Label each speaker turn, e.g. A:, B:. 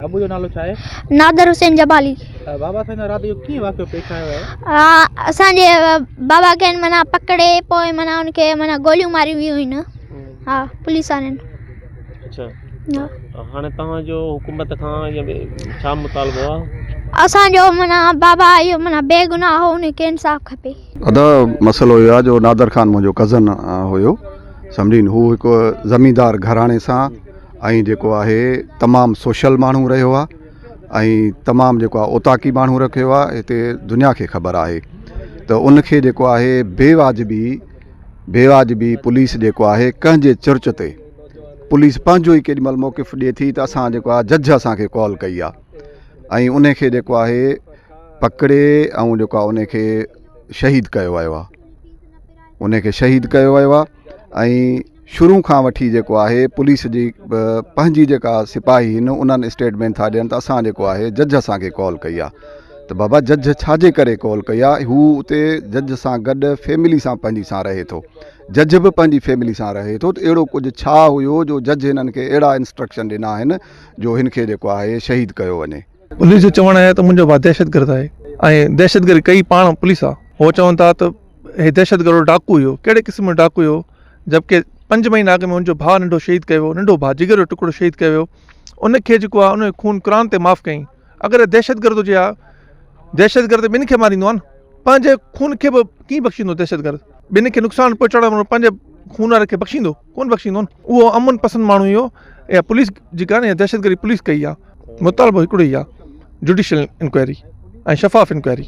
A: ابو جو نالو ڇا آهي؟
B: نادر حسين جبالي.
A: بابا سائين رات جو ڪيئن واقعو پيش آيو آهي؟
B: اسان جي بابا کي معنيٰ پڪڙي پوء معنيٰ ان کي معنيٰ گوليون ماريون ويون آهن ها پوليس وارن.
C: اڇا هاڻي توهان جو حڪومت کان يا ڇا مطالبو آهي؟
B: اسان جو معنيٰ بابا اهو معنيٰ بي گناهه هو ان کي انصاف کپي.
D: ادا مسئلو اهو آهي جو نادر خان منهنجو ڪزن هيو سمجهين هو هڪ زميندار گهراڻي سان ۽ جيڪو آهي تمام سوشل ماڻهو رهيو آهي ۽ تمام جيڪو آهي اوطاقي ماڻهو رکيو آهي هتي دنيا کي خبر آهي ته ان کي جيڪو آهي بي واجبي بي واجبي پوليس جيڪو آهي ڪنهن جي چرچ تي پوليس پنهنجو ئي ڪيڏي مهل موقف ڏئي ٿي ته اسان جيڪو آهي جج اسان کي ڪال ڪئي آهي ۽ ان کي جيڪو آهي پڪڙي ۽ جيڪو آهي ان کي شهيد ڪيو ويو آهي ان کي شهيد ڪيو ويو آهي ۽ شروع کان وٺي جيڪو آهي پوليس جي پنهنجي جيڪا سپاهي هن انهن اسٽيٽمينٽ ٿا ڏين ته اسان جيڪو آهي جج اسان کي ڪال ڪئي آهي ته بابا جج ڇا جي ڪري ڪال ڪئي آهي هو اتي جج سان گڏ فيملي سان پنهنجي سان رهي ٿو جج به پنهنجي فيملي سان رهي ٿو ته اهڙو ڪجهه ڇا هيو جو جج هنن کي اهڙا انسٽرڪشن ڏنا آهن جو هن کي جيڪو آهي شهيد ڪيو وڃي.
E: پوليس جو چوڻ آهي ته منهنجو ڀاء دهشتگرد آهي ۽ دهشتگردي ڪئي پاڻ پوليس آهي هو چون ٿا ته هي دهشتگرد ڊاڪو هيو ڪهڙي قسم جو ڊاڪو هيو جبڪه پنج مهينا اڳ ۾ ان جو ڀاء ننڍو شهيد ڪيو ويو ننڍو ڀاء جگر جو ٽڪڙو شهيد ڪيو ويو ان کي جيڪو آهي ان جو خون قرآن تي معاف ڪيائين اگر دهشتگرد هجي ها دهشتگرد ٻن کي ماريندو آهي نه پنهنجي خون کي به ڪيئن بخشيندو دهشتگرد ٻن کي نقصان پهچائڻ وارو پنهنجي خون واري کي بخشيندو ڪونه بخشيندو نه اهو امن پسند ماڻهو هيو اها پوليس جيڪا آهي نه دهشتگردي پوليس ڪئي آهي مطالبو هڪڙو ئي آهي جوڊيشل انڪوائري ۽ شفاف انڪوائري.